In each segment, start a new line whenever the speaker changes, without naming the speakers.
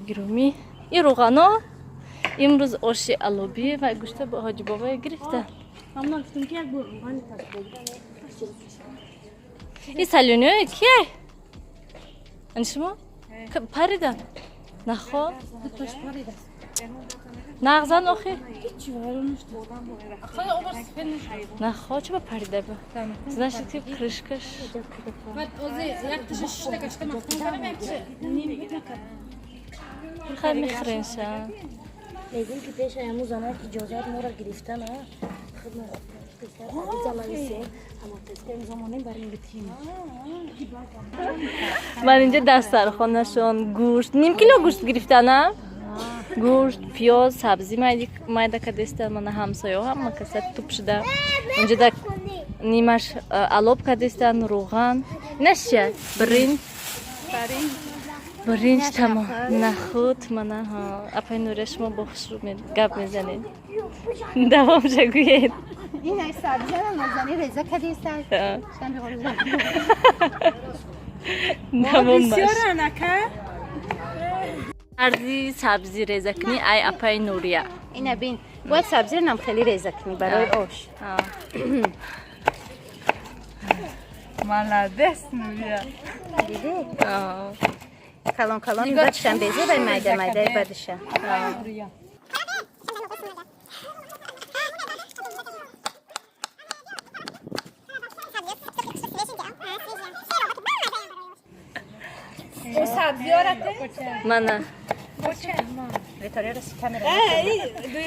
Гиромӣ, и рӯғано имрӯз оши алобӣ ва гӯшта бо ҳоҷи бобое гирифта. И салюниое кие? Ани шумо паридан нахо нағзан охи нахо чиба парида ба, значит, ки крышкаш хай мехӯренша.
Мегӯм, ки пеша яму занак иҷозат моро гирифтан, худмо замонем барем битим.
Ман инҷа дастархонашон гӯшт, ним кило гӯшт гирифтана, гӯшт, пиёз, сабзӣ майда кардестан. Мана ҳамсоё ҳама каса туп шуда унҷа да нимаш алоб кардестан, рӯған. Инаш чия? Биринҷ, биринҷ, тамом, нахуд. Мана апай Нурия, шумо бо хушрӯ гап мезанед, давомша гӯед.
Ин сабзиро нозани реза кадеста.
Давом баш. Арзи сабзӣ реза кунӣ, ай апаи Нурия.
Ина бин, бояд сабзиро нам хеле реза кунӣ барои ош.
Молодец, Нурия.
Диди? Калон калон бадшам безе вай майда майда бадша.
Мана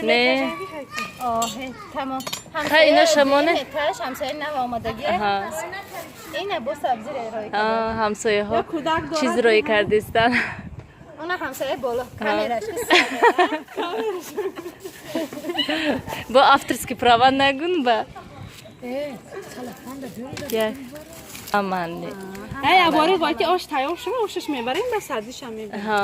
не.
Тамом.
Хай, ино шамоне.
Таш ҳамсоя нав омадагӣ. Ина бо сабзӣ роӣ.
Ҳамсояҳо чиз роӣ кардистан.
Она ҳамсоя боло камераш.
Бо авторский права нагун ба. Як аманне.
Ай, абори вақти ош тайёр шума, ошаш мебарем, ба сабзишам мебарем.
Ҳа.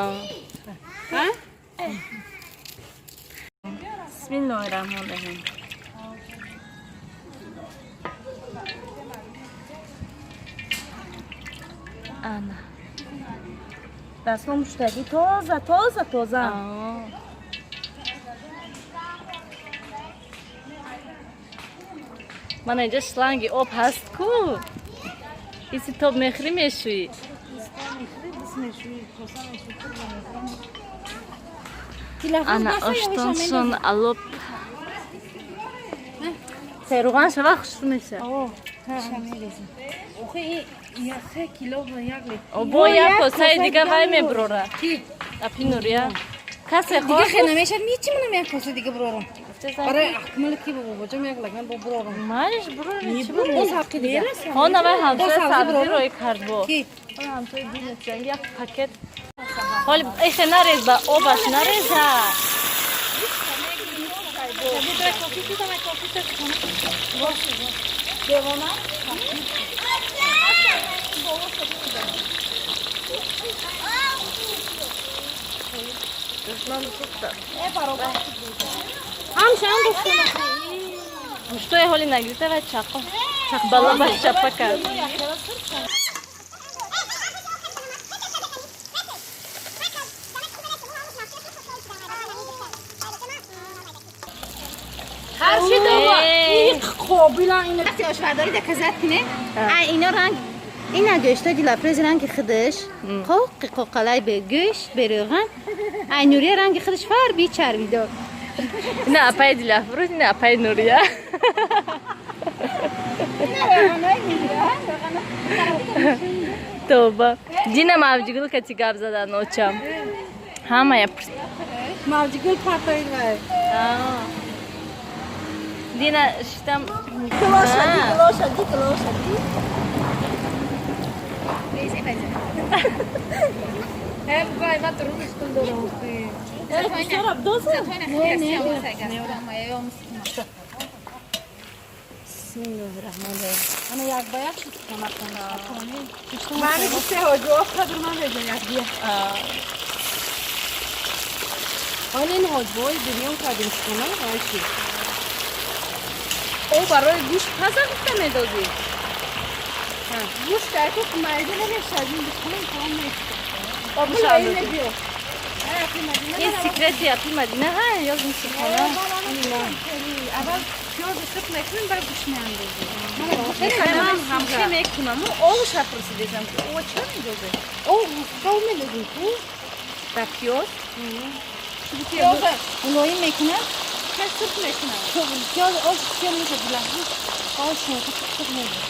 Бисмиллоҳи раҳмони раҳим. Ана.
Дастмо муштагӣ, тоза, тоза, тоза.
Мана инҷа шланги об ҳаст ку. Иси тоб мехӯрӣ, мешӯӣ. Ана оштоншон алоб. Рӯған шава, хушрӯ меша. Бо як косаи дига вай мебурора. Апи Нурия. Касе
Дига хе намешад, мичи манам як коса дига бурорам. Барои акмал ки бобоҷон як лаган бо бурорам.
Малиш, бурори чи
Боз ҳаққи дига.
Ҳона вай ҳамсоя
сабзӣ
сабзӣ
бурорам.
роӣ кард бо.
Ки?
Ҳамсоя динасянг як пакет. Ҳоли эхе нарез, ба обаш нареза.
Ҳамшаам гуфтам.
Муштои ҳоли нагирифта вай чақо. Бало ба чапа кард.
Ҳар чи доба. Қобила ина.
Вақти ошвардорӣ доказать кунем. А ино ранг ина гӯшто Дилафрӯз ранги худаш қоқи қоқалай бе гӯшт бе рӯған. Ай Нурия ранги худаш фарби чарбидор.
Ина апаи Дилафрӯз, ина апаи Нурия. Тоба. Дина мавҷигул кати гап задан очам. Ҳамая пурс.
Мавҷигул партоид вай.
Дина шитам.
Килошади, килошади, килошади.
Э, вай, ма турумиштон дорам.
Не, не.
Ана як ба як шуд камартана.
Мани гуфте ҳоҷиоб қадр ман мегӯяд бия. Ҳоло ин ҳоҷибои бирён кардем, чикона вайши. О, барои гӯшт паза гуфта медодӣ. Гӯшт айку майда намешад, ин бихонам тамом мешад.
Обша.
Биё.
Ин секрети апи Мадина ҳа ёз мусихона.
Аввал пиёзу сирқ мекунем, баъд гӯшт меандозем.
Ҳамхе мекунам. Овша пурсидесам ки ова чиро мендозем?
Ов қав мендозем ку?
Дар пиёз?
Пиёза мулоим мекунам.
Хел сирқ мекунам.
Пиёз ош сиём мешад дилафрӯз. Ош шунка сирқ мекунам.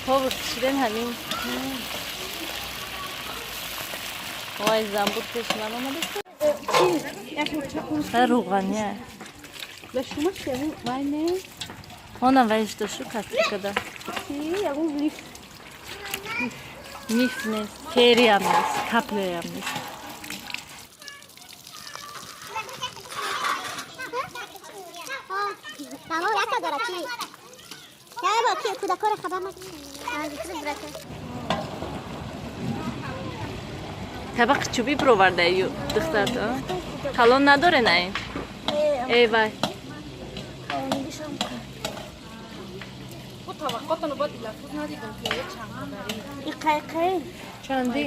Повар кишиден ҳамин. Вай, замбур пеш ман омадаст. Рӯғания. Ҳона вайш дошу кастрикада. Лиф нест, териам нест, каплеям нест. Табақи чӯбӣ бировардаю духтарто. Калон надоре на ин? Эй вай.
Чанди?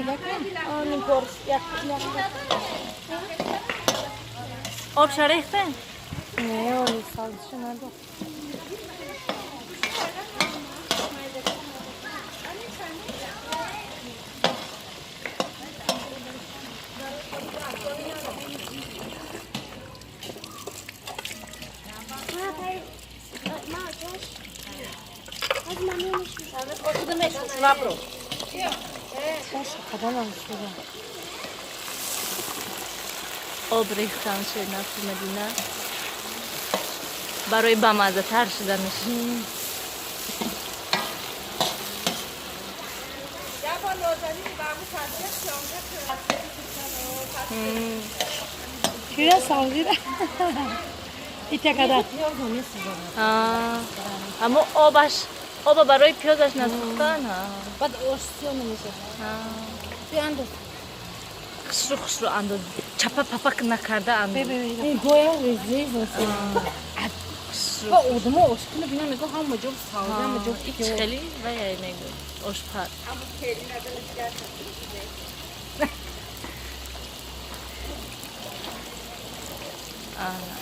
Об шарехте?
Не, оли савзиша надор.
Об рехтан шуд нафти Мадина. Барои бамаззатар шуданаш.
Чира савзира? Итакада.
Аммо обаш оба барои пиёзаш насӯхтан.
Баъд ош сиём мешад. Биандоз.
Хушрӯ хушрӯ андоз. Чапа папак накарда андоз.
Гоя резез. Ба одамо ош куна бина мегӯ ҳама ҷо савзи, ҳама ҷо
Ич хеле вай мегӯ. Ошпаз.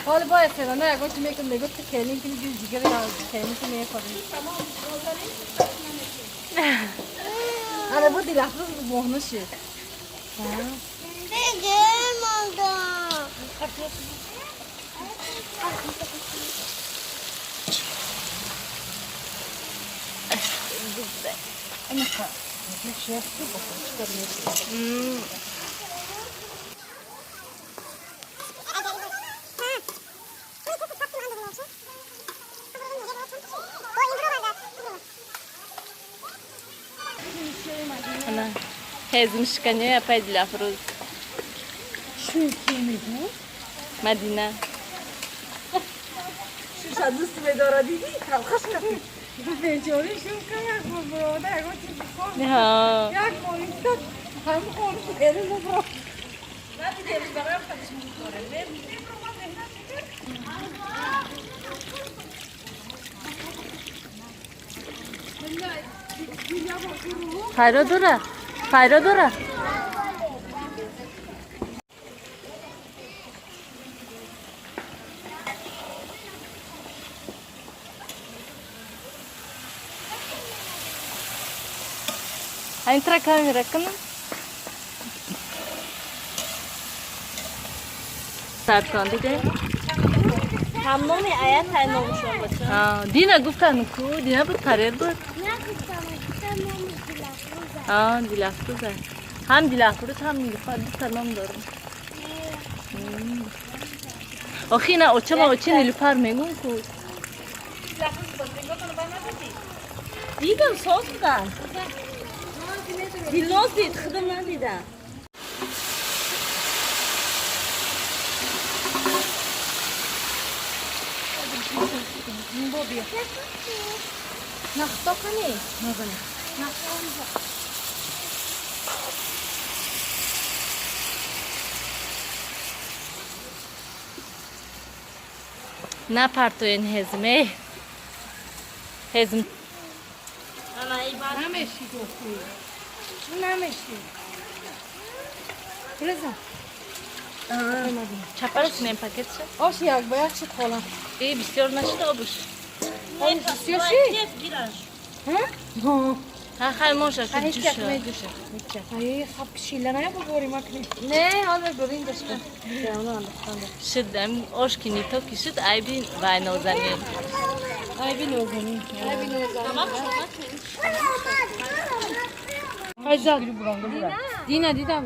ҳоли бояд фелана ягон чи мекун мегӯ ки келин кини ҷуз ҷигари келин ки мехӯрем. Ана бу дилафрӯз моҳна шуд.
Ана ҳезмшикани апай Дилафрӯз. Мадина.
Шуша дӯст медора дидӣ? Талхаш кардӣ. Бечора шука як бор бирода ягон чиз бихор. Як бор истад ҳам хор берун бро.
Пайро дора? Пайро дора? Айн тра камера кунам? Сартон дидем?
Ҳамоми аят ай номшон бача.
Дина гуфтан ку, Дина буд парер буд. Дилафрӯза. Ҳам Дилафрӯз, ҳам Нилуфар дута ном дорам. Охи на очама очи Нилуфар мегӯм ку.
Дидам соз будан. Дилноз дид, худам надидам.
Нахто кани?
Напартоен ҳезм, э. Ҳезм.
Намеши гуфти. Намеши. Реза.
Чапаш кунем пакетша?
Ош як ба як шуд хола.
И бисёр нашуда обуш.
Бисёр шид? Ҳа?
Ҳа, хай моша ки
Ҳеҷ як
ҷуша.
меҷуша. Ай, хаб шила ная бубори макни.
Не, ҳозир бурин дошта. Шуд, ош ки нито ки шуд, айби вай нозанин.
Айби нозанин. Айби нозанин. Хайза. Дина дидам.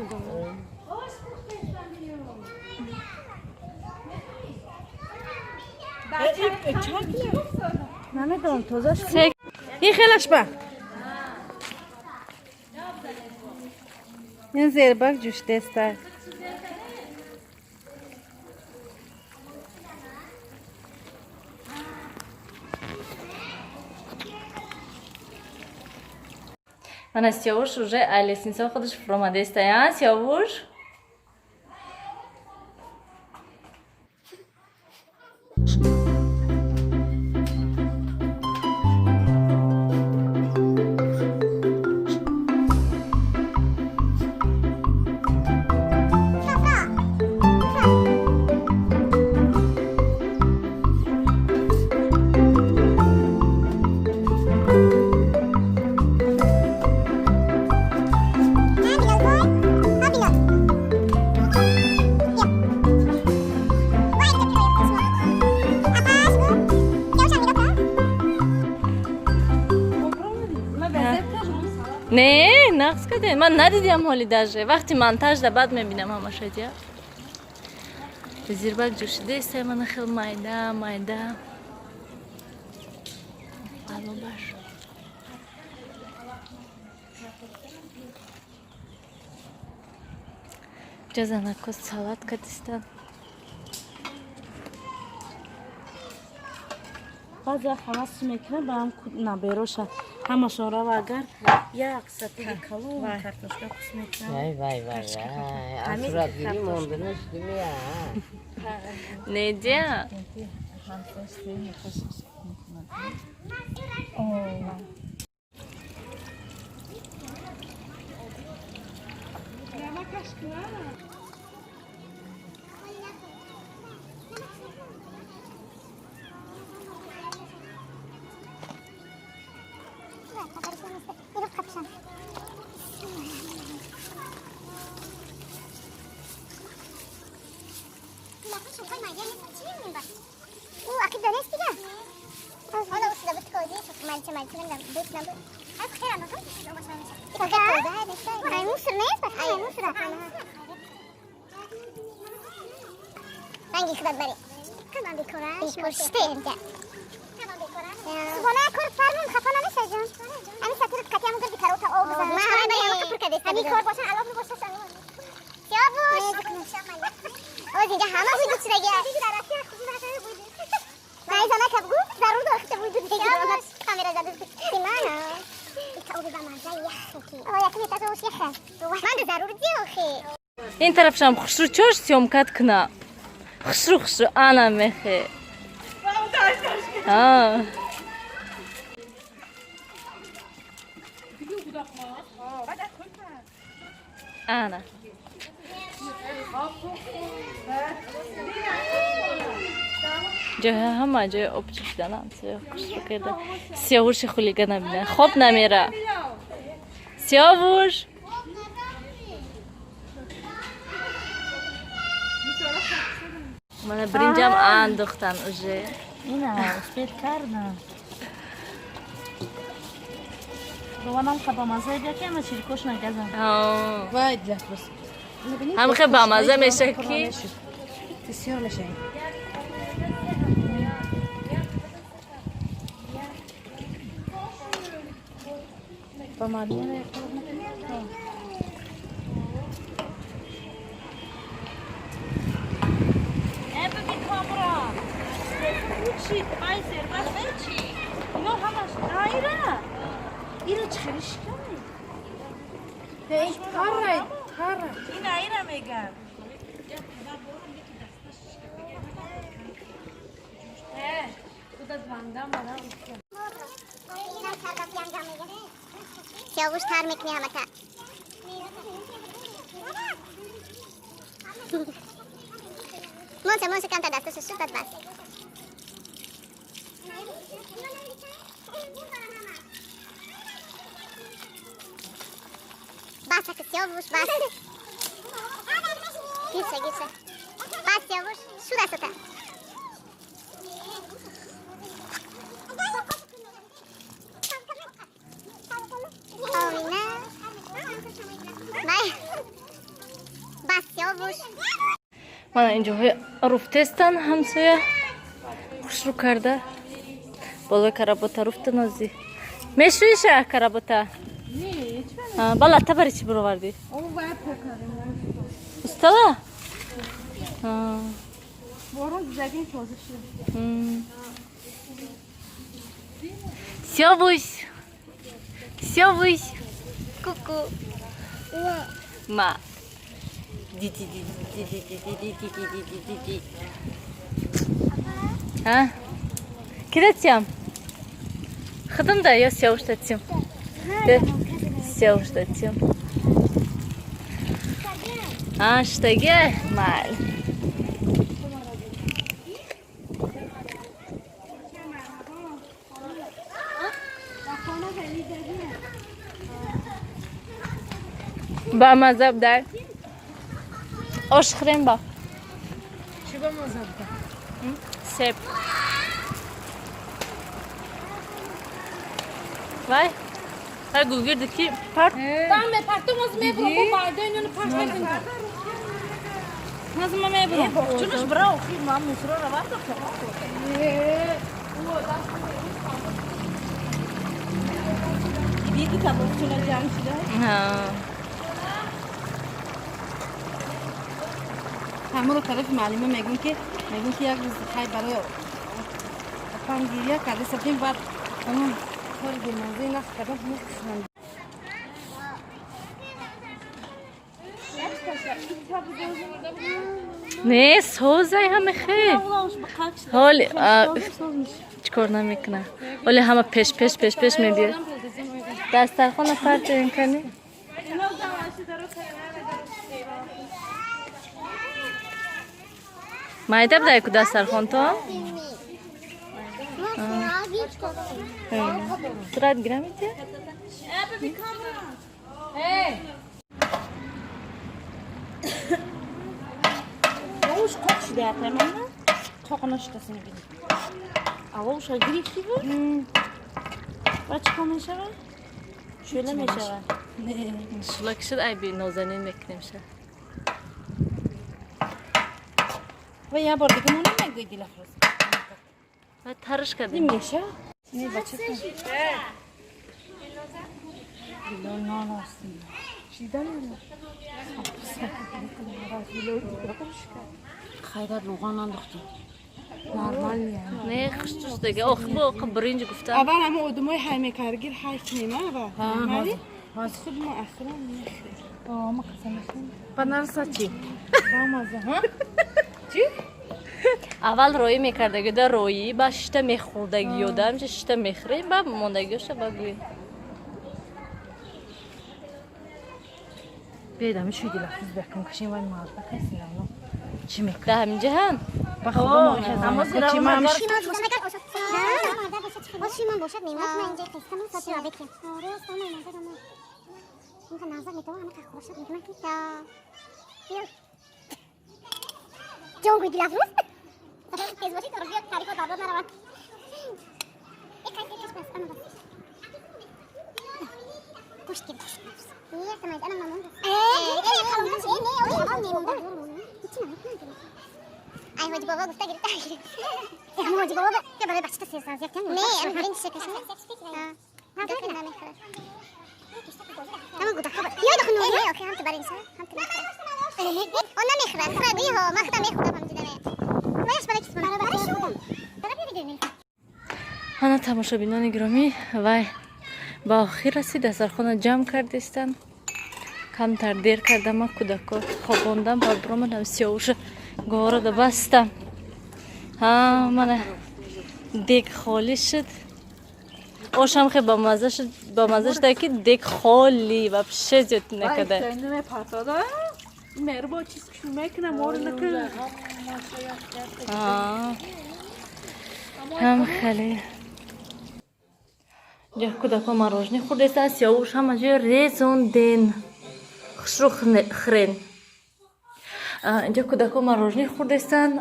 Намедонам тоза шуд.
Ин хелаш ба.
Ин зербак ҷӯшидеста.
Мана Сиёвуш уже ай лестница худаш фуромадеста, я Сиёвуш? Не, нақс кардем. Ман надидиам ҳоли даже. Вақти монтажда баъд мебинам ҳамаша дия. Зирбак ҷӯшидаеста, мана хел майда, майда. Алобаш. Ҷа занако салат кардистан.
Баъзе вақт ҳавас мекунам ба ҳам набероша ҳамашон рава агар як сатили калон картошка пус мекунам.
Вай вай вай вай. Аз суратгирӣ монда нашудимия.
Не дия? Ин тарафшам хушрӯ чош съёмкат куна. Хушрӯ хушрӯ ана мехе. А. Ана. Ҷои ҳама ҷои об ҷӯшиданам хушрӯ карда. Сиёвуши хулига набина. Хоб намера. Сиёвуш. Мана биринҷам андохтан уже.
Ина успел кардам. Рованам ха бамаза бия ки ама чирикош нагазам.
Вай дилафрӯз.
Ҳам хе бамаза меша ки
Бисёр меша. Ба
Сиёвуш тар мекунӣ ҳамата. Монша, монша, камтар дасташа шуд, баъд бас. Бас, ака, Сиёвуш, бас. Гирша, гирша. Бас, Сиёвуш, шу дастата. Омина. Бай. Бас, Сиёвуш.
Мана инҷоҳои руфтестан ҳамсоя хушрӯ карда. Болои каработа руфта нозӣ. Мешӯиша каработа? Бала табари чӣ бировардӣ? Устала? Сёвуш. Сёвуш. Ку-ку. Ма. Ди-ди-ди-ди-ди-ди-ди-ди-ди-ди-ди. А? Кида тям? Хадам да, я сёвуш татим. Сёвуш татим. А, штаге? Мал. Ба мазаб дай. Ош хӯрем ба.
Чӣ ба мазаб дай?
Себ. Вай. Ай гулгирди ки парт.
Там мепартум, оз мебурам, бо майдои нуни парт мекунам. Ҳозир ман мебурам.
Чунаш бира охи ман мусро равам доктор. Диди кабобчуна ҷамъ шуда. Ҳамонро тарафи муаллима мегӯм ки як рӯз хай барои апам гиря карда сабдем, баъд ҳамон кори бемаззаи нақл кардам, ҳамон ханд.
Не, созай ҳама хел. Ҳоли чикор намекуна. Ҳоли ҳама пеш пеш пеш пеш мебиёд. Дастархона партоем кани. Майда будай ку дастархонтон? Сурат гирамите?
Ош қоқ шуда атамана. Қоқ нашудасини бини. Аввал оша гирифтӣ бу? Баъд чӣ кор мешавад? Шӯла мешавад.
Шӯла ки шуд, айби нозанин мекунем ша.
Ва як бор дига мо намегӯй Дилафрӯз.
Ва тарш кардем.
Меша? Не бача. Дило нон аст. Хайрат рӯған андохтем.
Не, хушчуш дига. Ох, бо ох биринҷ гуфтам.
Аввал ҳама одамои ҳай мекаргир ҳай кунем, аввал. Ҳозир худ мо ахиран мехӯрем.
Ма қасам мехӯрем.
Ба нарса чӣ? Ба маза, ҳа? Чӣ?
Аввал роӣ мекардагида роӣ, баъд шишта мехӯрдагиёда, ҳамча шишта мехӯрем, баъд мондагиёша ба гӯем.
Биёед ҳамин шӯи Дилафрӯз бякун кашем, вай мардак ҳаст инавно. Чӣ мекунад?
Да ҳаминҷа ҳам?
Ба худо мо чӣ ман
Оши ман бошад мемонад, ман инҷа қистам соати ро бекем. Рост ама маза ама. Инқа назар метавон ама хӯршад мекунад ки та. Биё. Ҷон гӯй Дилафрӯз. Тез бошед, то биё тарифа барбод наравад. Э кай каш бас, ама бас. Гӯшт гирифт. Не, самайд, анам намонда. Э, э, э, не, ой, аввал мемонда. Ҳичи намекунад. Ай ҳоҷи бобо гуфта гирифта. Э, ҳамон ҳоҷи бобо бя барои бачата сесаз як тан. Не, ам биринҷ шекашна. Намехӯрад. Ҳамон гудака. Биёй дохи нур. Не, охи ҳам ту баринҷ, ҳам ту мехӯрад. Он намехӯрад. Хӯрад гӯи ҳо, ман худам мехӯрдам ҳамҷида ме. Ваяш барои кис монад. Барои шум.
Ана тамошобинони гиромӣ, вай ба охир расид, дастархона ҷамъ кардистанд. Камтар дер кардам, ман кӯдако хобондам, ба биромадам сиёвуша города бастам. Ҳа, мана дег холӣ шуд. Ошам хе бамаза шуд, бамаза шуда, ки дег холӣ, вообще зиёд накарда.
Меҳрубон чиз мекунам, моро накунам.
Ҳам хеле ҷа кӯдакҳо мороженое хӯрдестанд, Сиёвуш ҳама ҷоя резонден. Хушрӯ хӯрен. Инҷа кӯдакҳо мороженое хӯрдестанд,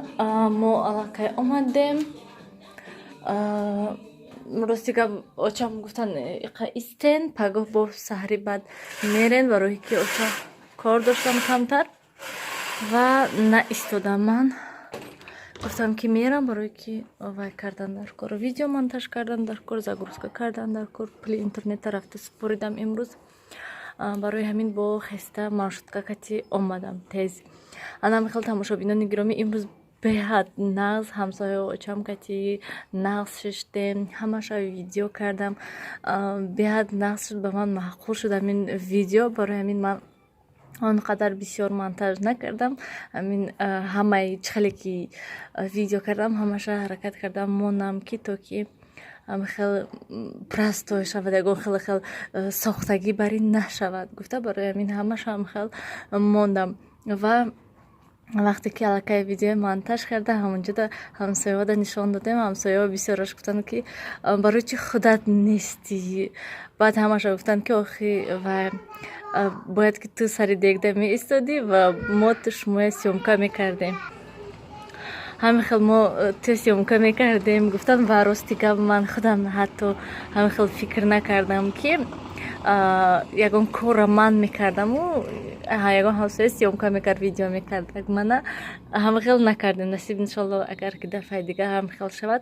мо аллакай омадем. Рости гап, очам гуфтанд, иқа истен, пагоҳ бо саҳри баъд мерен, барои ки оча кор доштам камтар ва наистодам. Ман гуфтам, ки мерам, барое ки вай кардан дар кор, видео монтаж кардан дар кор, загрузка кардан дар кор, пули интернета рафта супоридам имрӯз. Барои ҳамин бо хеста маршрутка кати омадам тез. Ана михел, тамошобинони гиромӣ, имрӯз беҳад нағз ҳамсояо очам кати нағз шиштем, ҳамаша видео кардам, беҳад нағз шуд, ба ман маъқул шуд ҳамин видео. Барои ҳамин ман он қадар бисёр монтаж накардам. Ҳамин ҳамаи чӣ хеле ки видео кардам, ҳамаша ҳаракат кардам монам, ки то ки хел простой шавад, ягон хеле хел сохтагӣ бар ин нашавад гуфта, барои ҳамин ҳамаша хел мондам. Ва вақте ки аллакай видеои монтаж карда, ҳамонҷода ҳамсояҳода нишон додем, ҳамсояҳо бисёраш гуфтанд, ки барои чӣ худат нестӣ? Баъд ҳамаша гуфтанд, ки охи ва бояд ки ту сари дегда меистодӣ ва мо ту шумоя съёмка мекардем, ҳамин хел мо ту съёмка мекардем, гуфтанд. Ва рости гап, ман худам ҳатто ҳамин хел фикр накардам, ки ягон корра ман мекардаму ягон ҳамсоя съёмка мекард, видео мекард. Мана ҳамин хел накардем. Насиб, иншолло, агар ки дафъаи дига ҳамин хел шавад,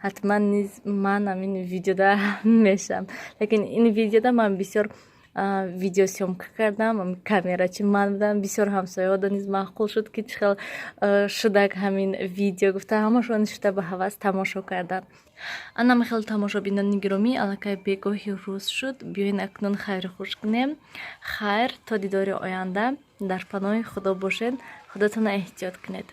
ҳатман низ ман ҳамин видеода мешавам. Лекин ин видеода ман бисёр видеосъёмка кардам, камерачи ман будам. Бисёр ҳамсояҳода низ маъқул шуд, ки чӣ хел шудак ҳамин видео гуфта, ҳамашон шуда ба ҳавас тамошо карданд. Ана михел, тамошобинони гиромӣ, аллакай бегоҳи рӯз шуд. Биёен, акнун хайру хуш кунем. Хайр, то дидори оянда, дар паноҳи Худо бошед, худатонро эҳтиёт кунед.